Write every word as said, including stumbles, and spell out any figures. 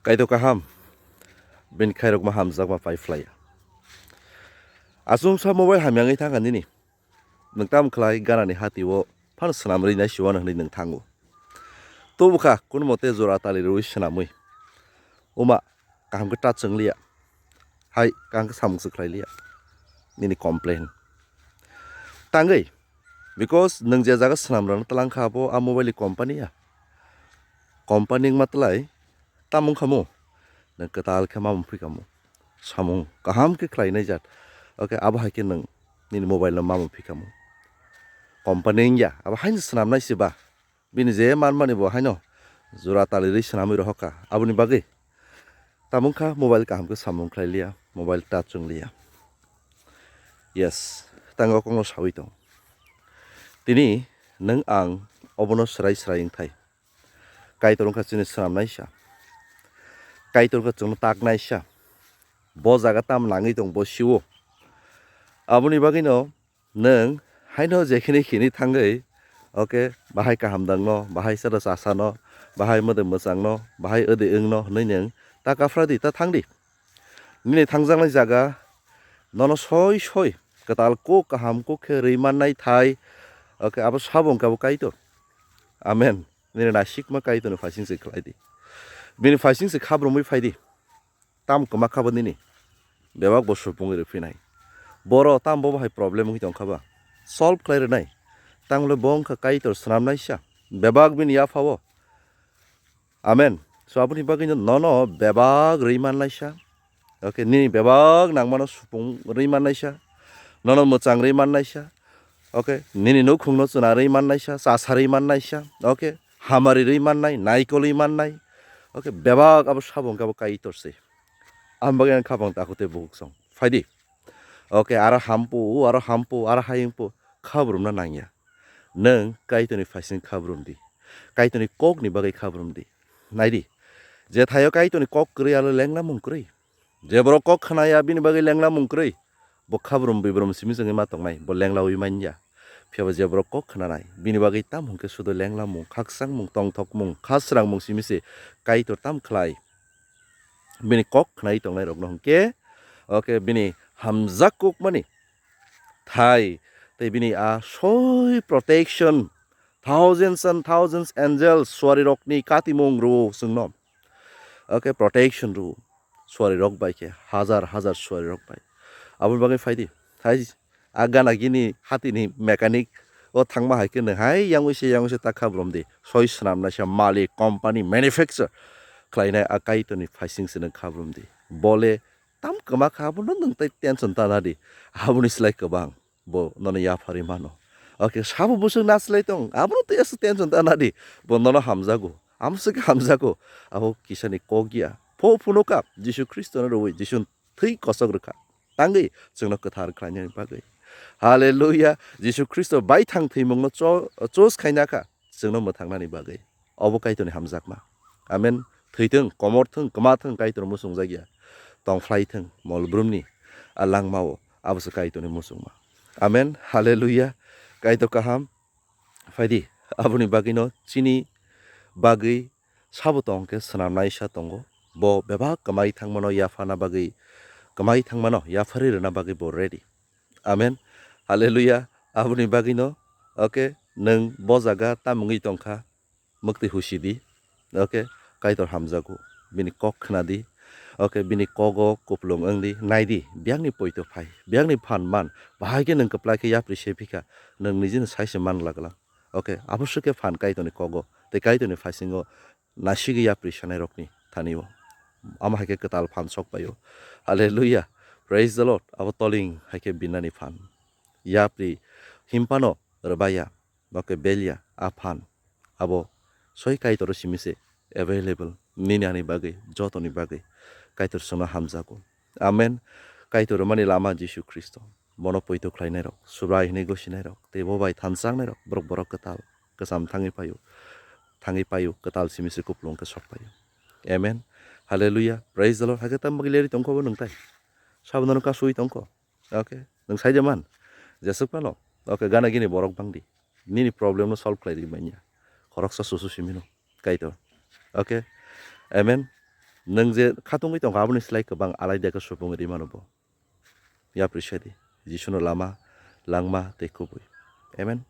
Kaitor kaham, bini khairokma hamjakma pai phlaiya. Achomsa mobile hamya wngwi thangkha nini. Nwng tamo khlai ganani hati o phano swnam rwi nai siwano hwnwi nwng thango. Tubukha kono mote jora tali rwi swnamwi. Uma kaham khe ta chwngliya. Hai kaham khe samung se khlai liya. Nini complain. Tangwi, because nwng je jaga swnam rwna tlang kha abo a mobile ni company ya. Company wngma tlai tamo wngkha mo? Nwng kwtal khe mamung phi kha mo? Samung kaham khe khlai nai jat. Okay, abo hai khe nwng nini mobile no mamung phi kha mo? Company wngya, abo haino swnam nai se ba? Bini je manmani bo haino jora tali rwi swnamwi rohor kha. Aboni bagwi tamo wngkha mobile kaham khe samung khlai liya, mobile touch wng liya. Yes, tango kokno sawi tong. Tini nwng ang obono swrai swrai wng thai. Kaitor wngkha chini swnam naisa. Kaitor wngkha chwngno tak naisa. Bo jaga tam nangwi tong bo siwo. Aboni bagwino nwng haino jekhini khini thangwi, okay, bahai kaham dangno, bahai sada chasano, bahai mwdwi mwchangno, bahai wdwi wngno hwnwi nwng ta kaphra di, ta thang di. Nini thangjaknai jaga nono soi soi kwtal kok kaham kok khe rwi mannai thai, okay, abo sabo wngkha bo Kaitor. Amen. Nini nasikma Kaitorni phaising se khlai di. Bini phaising se khabrumwi phai di. Tam kwma kha bo nini. Bebak bo supungwi rw phinai. Boro tam bo hai problem wngwi tong kha ba. Solve khlai rwnai. Tamo le bo wngkha Kaitor swnam naisa. Bebak bini yapha o. Amen. So aboni bagwi no nono bebak rwi man naisa. Okay, nini bebak nangmano supung rwi man naisa. Nono mwchang rwi man naisa. Okay, nini nukhungno chwna rwi man naisa, chasa rwi man naisa. Okay, hamari rwi mannai, naikolwi mannai. Okay, bebak abo sabo wngkha bo Kaitor se. Ang bagwi ang khabang takhuk tei bukhuk song. Phaidi. Okay, aro hampu, aro hampu, aro hayungpu khabrumna nangya. Nwng Kaitorni phaising khabrum di. Kaitorni kokni bagwi khabrum di. Naidi. Jethaio Kaitorni kok kwrwi alo lenglamung kwrwi. Je borok kok khnaya bini bagwi lenglamung kwrwi. Bo khabrum bibrum simi chwngwi ma tongnai, bo lenglawi manya. Phiyaba je borok kok khnanai, bini bagwi tamo hwnkhe sudo lenglamung, khakchangmung, tongthokmung, kha srangmung simi se Kaitor tam khlai. Bini kok khnai tongnai rokno hwnkhe, okay, bini hamjak kokmani thai, tei bini a soi protection, thousands and thousands angels suari rokni katimung rwo chwngno. Okay, protection rwo suari rok bai khe, hajar hajar suari rok bai. Aboni bagwi phaidi, thai a gana gini hatini mechanic o thangma hai khe nung hai yangwi se yangwi se ta khabrum di. Soi swnam naisa malik, company, manufacture khlainai a Kaitorni phaising se nung khabrum di. Bole tam kwma kha, abono nung tei tension ta na di. Aboni slai kwbang bo nono yapharwi mano. Okay, sabo bwswk naslai tong, abono tei aswk tension ta na di. Bo nono hamjago, amswk hamjago. Abo kisani kok ya. Pho phuno kap, Jisu Khristono rwui, Jisu thwi kosok rwkha. Tangwi chwngno kwthar khlainani bagwi. Hallelujah. Jisu Khristo baithang thwimungno cho-, choose khaina kha chwngno mwthangnani bagwi. Obo Kaitorni hamjakma. Amen. Thwithwng, komorthwng, kwmathwng Kaitor muchungjakya. Tongphlaithwng, molbrumni a langmao. Aboso Kaitorni muchungma. Amen. Hallelujah. Kaitor kaham. Phaidi, aboni bagwino chini bagwi sabo tong khe swnamnaisa tongo. Bo bebak kwmai thangmano yaphana bagwi, kwmai thangmano yapharwi rwna bagwi bo ready. Amen. Hallelujah. Aboni bagwino, okay, nwng bo jaga tamungwi tongkha, mwktwi husi di. Okay, Kaitor hamjago. Bini kok khna di. Okay, bini kogo kuplung wng di. Nai di, biyangni poito phai. Biyangni phan man. Bahai khe nwng kwplai khe yapri se phikha. Nwng nijino sai se man glak glak. Okay, abo swk khe phan Kaitorni kogo. Tei Kaitorni phaisingo nasigwi yapri sanai rokni thani o. Amo hai khe kwtal phan sok pai o. Hallelujah. Praise the Lord. Abo toling hai khe binani phan. Yapri himpano rwbaiya. Bo khe belya a phan. Abo soi Kaitor simi se available. Nini ani bagwi, jotoni bagwi Kaitor chwngno hamjago. Amen. Kaitor rwmani lama Jisu Khristo. Bono poito khlainairok, Subrai hwnwi gosinairok, tei bo bai thansa wngnairok, borok borok kwtal, kwcham thangwi paio. Thangwi paio, kwtal simi se kuplung khe sok paio. Amen. Hallelujah. Praise the Lord. Hakhe tamo bagwi leri tongkho bo nwng tai? Sabono kasui tongkho. Okay, nwng saide man, jeswk phano. Okay, gana gini borok bangdi. Nini problem no solve khlai di manya. Khoroksa susu simino. Kaitor. Okay. Amen. Nwng je khatungwi tongkha, aboni slai kwbang alaida khe supung rimano bo. Yapri sadi, Jisuno lama, langma tei kubui. Amen.